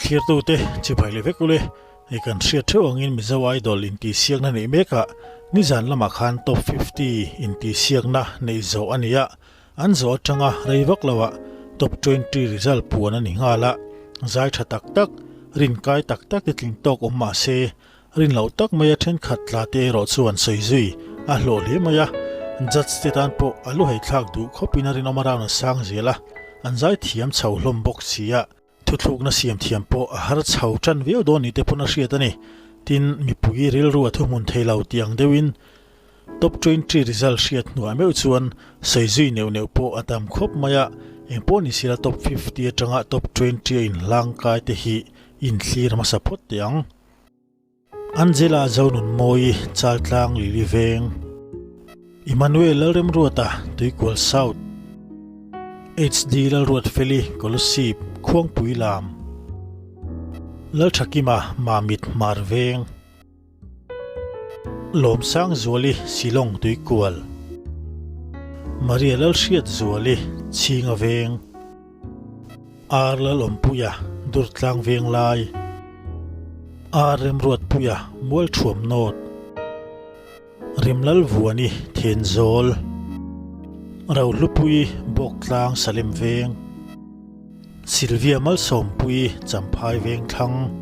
Thlirtute chibai leh vek ule, hei kan hriat theuh angin Mizo Idol intihsiakna neih mekah nizan lamah khan Top 50 intihsiakna neih zawh a ni a, an zawh atanga rei vak loah Top 20 result puan a ni nghal a, zai tha tak tak, rinkai tak tak te tling tawk awm mah se Rin loh tak maia thenkhat tla te erawh chuan sawi zui a hlawh hle mai a, judge te tan pawh a lu heithlak duh khawpin a rinawm a round a sang zel a, an zai thiam chho hlawm bawk si a, thuthlukna siam thiam pawh a har chho tan viau dawn ni te pawn a hriat a ni. Tin, mipui rilru a thuhmun thei lo tih ang deuhin top 20 result hriat hnuah meuh chuan sawi zui neuh neuh pawh a tam khawp mai a, engpawh ni sila top 50 atanga top 20 a inhlangkai te hi inthlir hmasa phawt teh ang. Angela Zonunmawi Chaltlang Lili Veng, Emmanuel Lalremruata Tuikual South, HD Lalruatfeli Kolosip Khuangpui Lam, Lalthakima Mamit Hmar Veng, Lawmsangzuali Shillong Tuikual, Maria Lalhriatzuali Chhinga Veng. Ar Lalawmpuia Durtlang Venglai, Ar Remruatpuia Mualthuam Nawt, Rimlalvuani Thenzawl, Rohlupui Bawktlang Salem Veng, Sylvia Malsawmpui Champhai Vengthlang,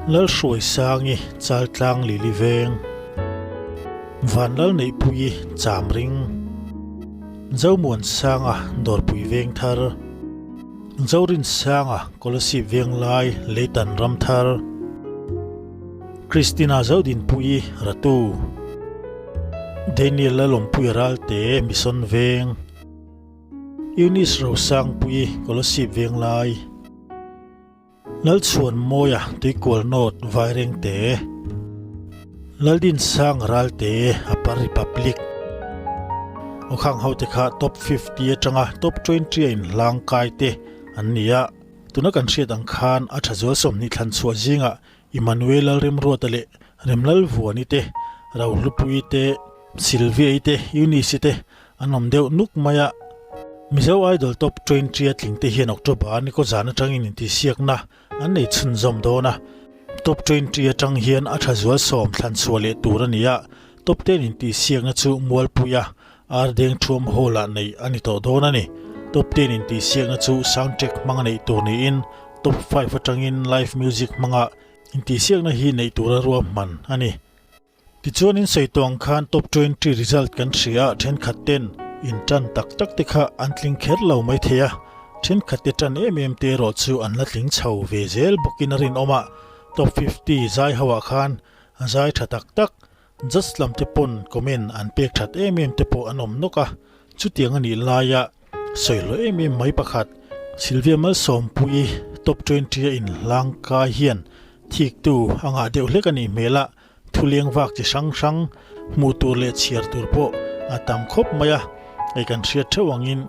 Lalhruaisangi Chaltlang Lili Veng, Vanlalneihpuii Chamring. Zomuansanga Dawrpui Vengthar, Zorinsanga Kolasib Venglai Leitan Ramthar, Christina Zodinpuii Ratu, Daniel Lalawmpuia Ralte Mission Veng, Eunice Rosangpuii Kolasib Venglai, Lalchhuanmawia Tuikual North Vairengte, Laldinsang Ralte Upper Republic, Awkhang hote kha top 50 atanga top 20 a inhlang kai te an ni a, tuna kan hriat ang khan a tha zual 20 thlan chhuah zingah Emmanuel Lalremruata leh Remlalvuani te, Rohlupuii te, Sylvia-i te, Eunice-i te An awm deuh nuk mai a. Mizo Idol Top 20 a tling te hian October ni kaw zan atangin intihsiakna an nei chhunzawm dawn a. Top 20 atang hian a tha zual sawm thlan chhuah leh tur a ni a. Top 10 intihsiakna chu Mualpuia Ardeng Thuam Hall ah neih a ni tawh dawn a ni. Top 10 intihsiakna chu soundtrack hmanga neih tur niin Top 5 atangin live music hmanga intihsiakna hi neih tura ruahman a ni. Tichuan in sawi tawh ang khan top 20 result kan hria a, thenkhat ten in tan tak tak te kha an tling kher lo mai thei a, thenkhat te tan em em te erawh chu an la tling chho ve zel bawkin a rinawm a, top 50 zai ho ah khan zai tha tak tak judge lam te pawn comment an pek that em em te pawh an awm nawk a, chutiang a nih laia sawi hlawh em em mai pakhat Sylvia Malsawmpuii top 20 a inhlang kai hian thiktu a ngah deuh hlek a nih hmel a, Thuleng vak chi hrang hrang hmuh tur leh chhiar tur pawh a tam khawp mai a, hei kan hriat theuh angin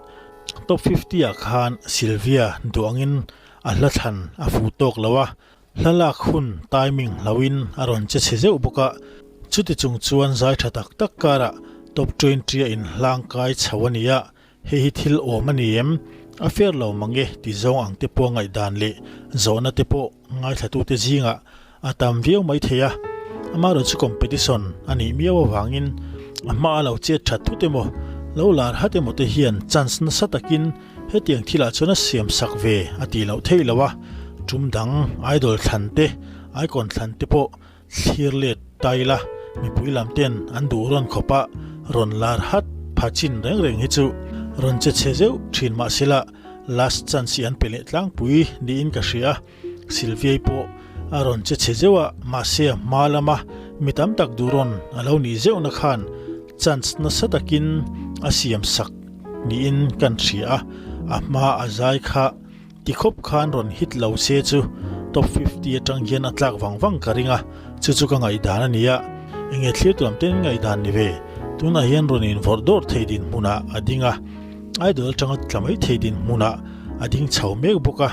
top 50 ah khan Sylvia duh angin a hla thlan a fuh tawk lo a, hla lak hun timing hlauhin a rawn che chhe zeuh bawk a, chuti chung chuan zai tha tak tak karah top 20 a inhlang kai chho a ni a, hei hi thil awm a ni em? A fair lo mang e ti zawng ang te pawh ngaihdan leh zawhna te pawh ngaithlatute zingah A tam viau mai thei a, amaherawh chu competition a nih miau avangin a hma a lo chet that thut emaw, lo lar hat emaw te hian chance nasa takin hetiang thilah chuan a siam sak ve a tih loh theih loh a, tum dang idol thlan te, icon thlan te pawh thlir let ta ila mipui lam ten an duh rawn khawp a, rawn lar hat pha chin reng reng hi chu rawn che chhe zeuh thin mahsela last chance hi an pe leh tlangpui niin ka hria. Sylviai pawh a rawn che chhe zeuh a, mahse a hma lama mi tam tak duh rawn a lo nih zeuhna khan chance nasa takin a siam sak niin kan hria a, a hma a zai kha ti khawp khan rawn hit lo se chu top 50 atang hian a tlak vang vang ka ring a, chu chu ka ngaihdan a ni a, enge thlir tuam ten ngaihdan ni ve, tunah hian rawn invawrh dawrh thei dinhmunah a ding a, idol atanga tla mai thei dinhmunah a ding chho mek bawk a.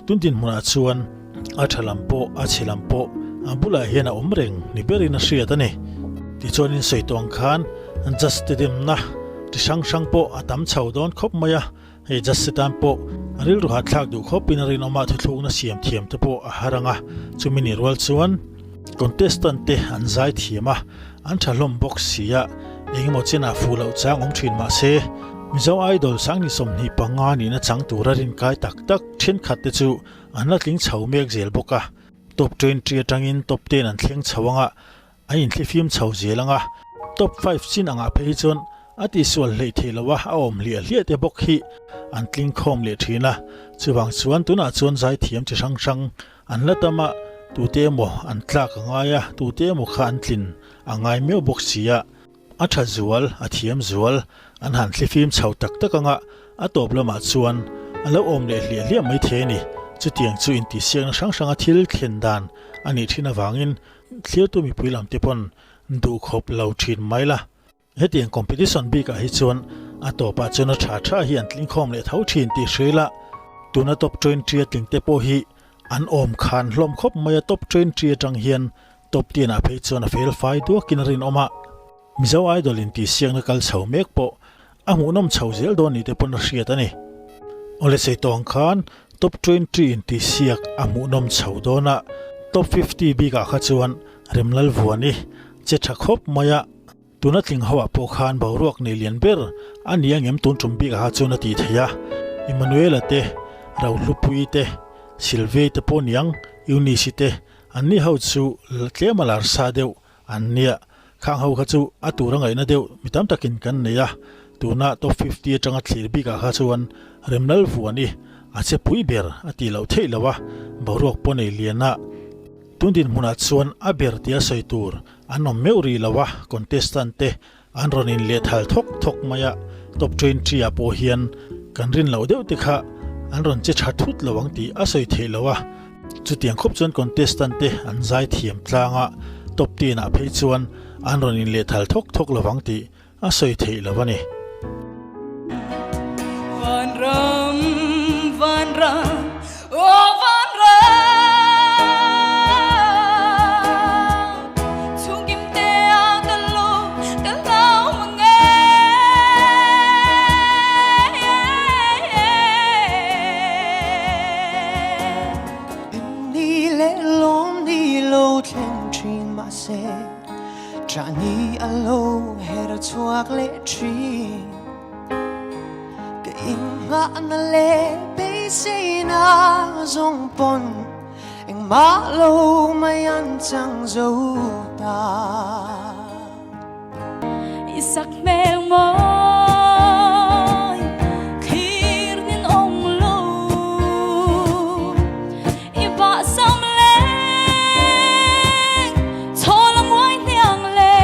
Tun dinhmunah chuan a tha lam pawh a chhe lam pawh a bulah hian a awm reng ni berin a hriat a ni. Tichuan in sawi tawh ang khan Justice demna ti hrang hrang pawh a tam chho dawn khawp mai a, hei Justice tan pawh A rilru hahthlak duh khawpin a rinawma thuthlukna siam thiam te pawh a har ang a, chumi ni rual chuan contestant te an zai thiam a, an tha hlawm bawk si a, engemaw chenah fuh loh chang awm thin mah se, Mizo Idol sangni 25 nihna chang tura rinkai tak tak thenkhat te chu an la tling chho mek zel bawk a, top 20 atangin top 10 an thleng chho ang a, A inthlifim chho zel ang a, top five chin angah phei hi chuan a tihsual hleih theih loh a, a awm hliah hliah te bawk hi an tling khawm leh thin a. Chuvang chuan tunah chuan zaithiam chi hrang hrang an la tam a, tute emaw an tlak a ngai a, tute emaw kha an tlin a ngai meuh bawk si a. A tha zual, a thiam zual, an han thlifim chho tak tak ang a, a tawp lamah chuan a lo awm leh hliah hliah mai thei a ni. Chutiang chu intihsiakna hrang hranga thil thlen dan a nih thin avangin Thlirtu mipui lam te pawn duh khawp lo thin mai la. Hetiang competition bikah hi chuan a tawpah chuan a tha tha hi an tling khawm leh tho thin tih hria ila. Tuna top 20 a tling te pawh hi an awm khan hlawm khawp mai a, top 20 atang hian top 10 ah phei chuan a fel fai duakin a rinawm a. Mizo Idol intihsiakna kal chho mek pawh A hmuhnawm chho zel dawn ni te pawn a hriat a ni. Awle sei tawh ang khan top 20 intihsiak a hmuhnawm chho dawn a, top 50 bikah kha chuan Remlalvuani che tha khawp mai a, tuna tling ho ah pawh khan boruak nei lian ber a ni angem tun tum bikah kha chuan a tih theih a, Emmanuela te, Rohlupuii te, Sylvia te pawh niang, Eunice-i te, anni ho chu tlem a lar sa deuh An nia, khang ho kha chu a tur a ngaihna deuh mi tam takin kan nei a, tuna top 50 atanga thlir bikah kha chuan Remlal Vuani a che pui ber a tih loh theih lo a, boruak pawh nei lian a, tun dinhmunah chuan a ber tia sawi tur an awm meuh rih lo a, contestant te an rawn in leh thal thawk thawk mai a, top 20 ah pawh hian kan rin loh deuh te kha an rawn che tha thut lo ang tih a sawi theih lo a, chutiang khawp chuan contestant te an zai thiam tlang a, top 10 ah phei chuan an rawn in leh thal thawk thawk lo ang tih a sawi theih lo a ni. Vanram, Vanram, aw Vanram, Chhungkim te a ka lu ka hlau mang e. Ni leh lawm ni lo thleng thin mahse Chah ni a lo her chhuak leh thin. Ka inghahna leh beiseina zawng pawn engmah lo mai an chang zo ta. I sak hmel mawi thlir nin awm lo I bahsam leng chhawl a nguai hniang le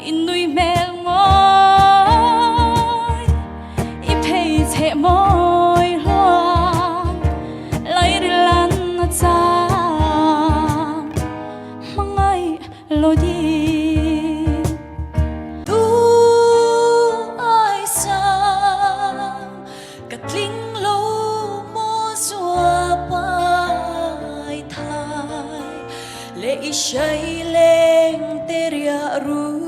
I nui hmel mawi I phei chheh mawi hluang Lairil an a chang Hmangaih lo ding. Tu ai sang ka tling lo maw zua pai thai le i shai leng te ria ru.